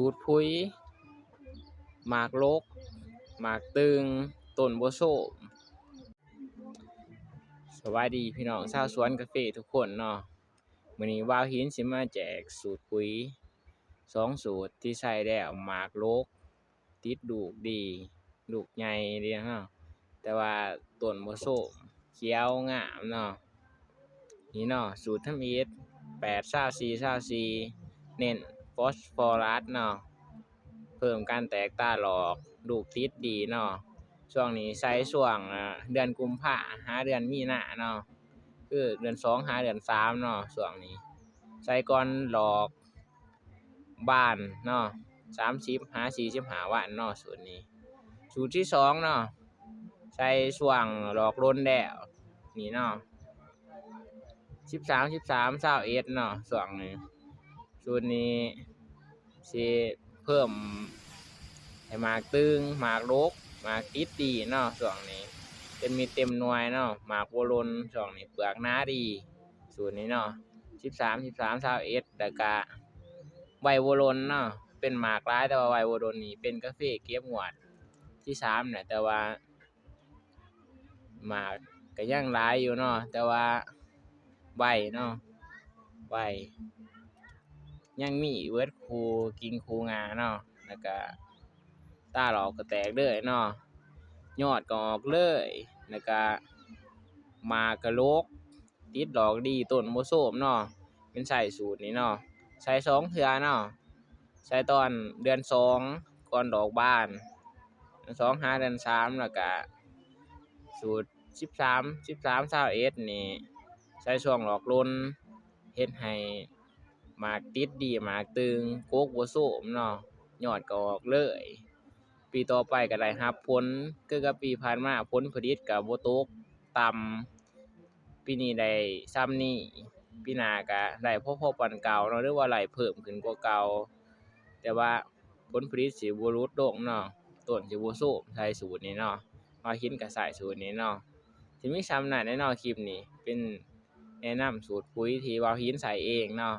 ສູດຜຸຍ ໝາກຫຼົກ ໝາກຕຶງ ຕົ້ນບົວໂຊມ. ສະບາຍດີພີ່ນ້ອງຊາວສວນກາເຟທຸກຄົນເນາະ. ມື້ນີ້ບ່າວຫີນຊິມາແຈກສູດປຸ໋ຍສອງສູດທີ່ໃສ່ແລ້ວໝາກຫຼົກ ຕິດລູກດີ ລູກໃຫຍ່ດີເນາະ ແຕ່ວ່າຕົ້ນບໍ່ໂຊມ ຂຽວງາມເນາະ. ນີ້ເນາະ ສູດທຳອິດ ແປດ ຊາວສີ່ ຊາວສີ່ ເນັ້ນຟອສຟໍຣັສເນາະ ເພີ່ມການແຕກຕາຫຼອກ ລູກຕິດດີເນາະ. ຊ່ວງນີ້ໃສ່ຊ່ວງ ອາ ເດືອນກຸມພາຫາເດືອນມີນາເນາະ ຄືເດືອນສອງຫາເດືອນສາມເນາະ. ຊ່ວງນີ້ໃສ່ກ່ອນຫຼອກບານເນາະ ສາມສິບຫາສີ່ສິບຫ້າວັນເນາະ ສູດນີ້. ສູດທີສອງເນາະ ໃສ່ຊ່ວງຫຼອກຫຼົ່ນແລ້ວ ນີ້ເນາະ ສິບສາມ ສິບສາມ ຊາວເອັດເນາະ ຊ່ວງນີ້. ສູດນີ້ຊິເພີ່ມໃຫ້ໝາກຕຶງ ໝາກຫຼົກ ໝາກຕິດດີເນາະ. ຊ່ວງນີ້ເຕັມເມັດເຕັມໜ່ວຍເນາະ ໝາກບໍ່ຫຼົ່ນ ຊ່ວງນີ້ເປືອກໜາດີ ສູດນີ້ເນາະ ສິບສາມ ສິບສາມ ຊາວເອັດ ແລ້ວກະໄວບໍ່ຫຼົ່ນເນາະ ເປັນໝາກຫຼາຍແຕ່ວ່າໄວບໍ່ຫຼົ່ນ. ນີ້ເປັນກາເຟເກັບງວດທີສາມແຫຼະ ແຕ່ວ່າ ໝາກກະຍັງຫຼາຍຢູ່ເນາະ ແຕ່ວ່າໄວເນາະ ໄວ ຍັງມີເບິດຄູ່ກິ່ງຄູ່ງ່າເນາະ. ແລ້ວກະຕາຫຼອກກະແຕກເລີຍເນາະ ຍອດກະອອກເລີຍ ແລ້ວກະໝາກກະຫຼົກ ຕິດດອກດີ ຕົ້ນບໍ່ໂຊມເນາະ. ເປັນໃສ່ສູດນີ້ເນາະ ໃສ່ສອງເທື່ອເນາະ ໃສ່ຕອນເດືອນສອງກ່ອນດອກບານ ເດືອນສອງຫາເດືອນສາມ ແລ້ວກະສູດສິບສາມ ສິບສາມ ຊາວເອັດນີ້ໃສ່ຊ່ວງຫຼອກຫຼົ່ນ ເຮັດໃຫ້ໝາກຕິດດີ ໝາກຕຶງ ກົກບໍ່ໂຊມເນາະ ຍອດກະອອກເລີຍ. ປີຕໍ່ໄປກະໄດ້ຮັບຜົນຄືກັບປີຜ່ານມາ ຜົນຜະລິດກະບໍ່ຕົກ ຕ່ຳ ປີນີ້ໄດ້ຊ່ຳນີ້ ປີໜ້າກະໄດ້ພໍໆປານເກົ່າເນາະ ຫຼືວ່າໄດ້ເພີ່ມຂຶ້ນກວ່າເກົ່າ ແຕ່ວ່າຜົນຜະລິດຊິບໍ່ຫຼຸດລົງເນາະ ຕົ້ນຊິບໍ່ໂຊມໃສ່ສູດນີ້ເນາະ. ບ່າວຫີນກະໃຊ້ສູດນີ້ເນາະ. ຊິມີຊ່ຳນັ້ນແຫຼະເນາະ ຄລິບນີ້ເປັນແນະນຳສູດປຸ໋ຍທີ່ບ່າວຫີນໃຊ້ເອງເນາະ.